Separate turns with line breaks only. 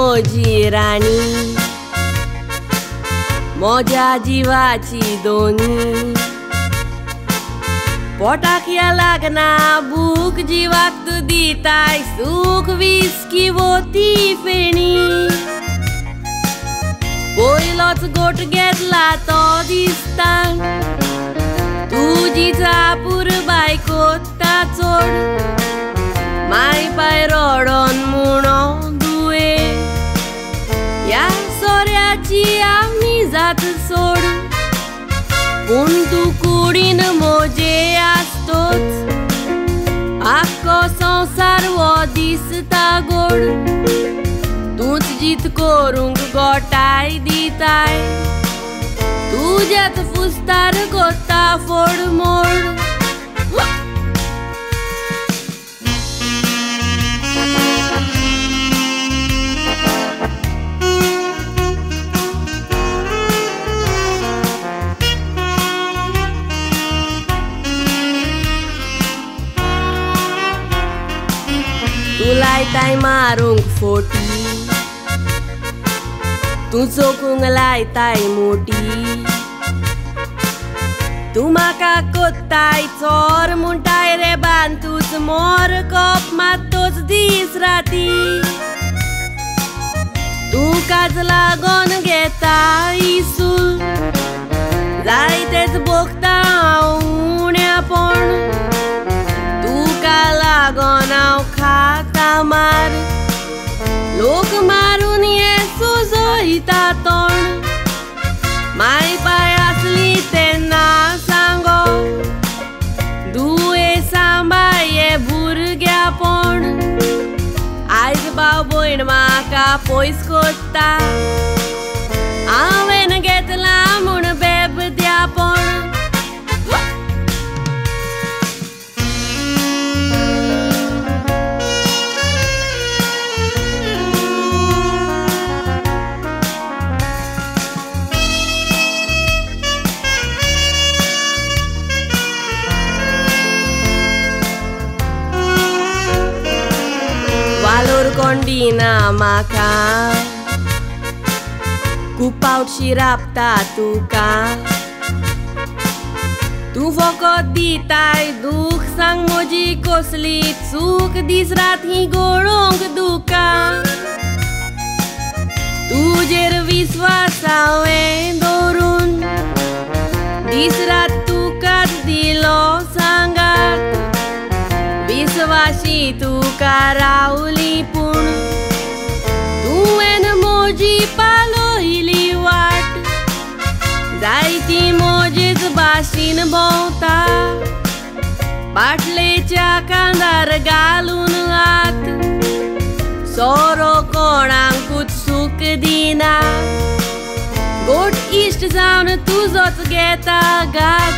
मोजी राणी, मोज्या जिवाची दोनी। पोटाक या लागना भूक, जिवाक तूं दिताय सूख, विस्की वोती फेणी। पयलोच गोट घेतला तो दिसता, तुजी चापुरबाय कोत्ता चोड। माय पाय रडोन म्हणो दुये, ह्या सोऱ्याची आमी जात सोड। पूण तूं कुडीन मोजे आसतोच, आख्खो संवसार हो दिसता गोड। तूंच जीत करूंक गोठाय दिताय, तुज्याच फुस्तार कोत्ता फोड मोड। तूं लायताय मारूंक फोटी, तूं चोकूंक लायताय मोटी। तूं म्हाका कोत्ताय चोर म्हणटाय रे बान, तूंच मोर कोप मात्तोच दीस राती। तूं काज लागोन घेता इसूल, जायतेच भोगता हांव उण्यापण। तुका लागोन हांव खाता मार, लोक मारून हे सुजयता तोंड। माय पाय आसली तेन्ना सांगो, दुये सांबाळ हे भुरग्यापण। आयज भाव भयण म्हाका पयस कोत्ता, हांवें घेतलां म्हूण बेबद्यापण। वालोर कोण दिना म्हाका, खूब पावशी राबता तुका। तूं फकत दिताय दूख, सांग म्हजी कसली चूक, दीस रात ही गळोवंक दुकां। तुजेर विस्वास हांवें दवरून, दीस रात तुकाच दिलो सांगात। विस्वाशी तुका रावली पूण, तुवें म्हजी पालयली वाट। जायती म्हजेच भाशेन भोंवता, बाटलेच्या कांदार घालून हात। सोरो कोणाकूच सूख दिना, गोट इश्ट जावन तुजोच घेता घात।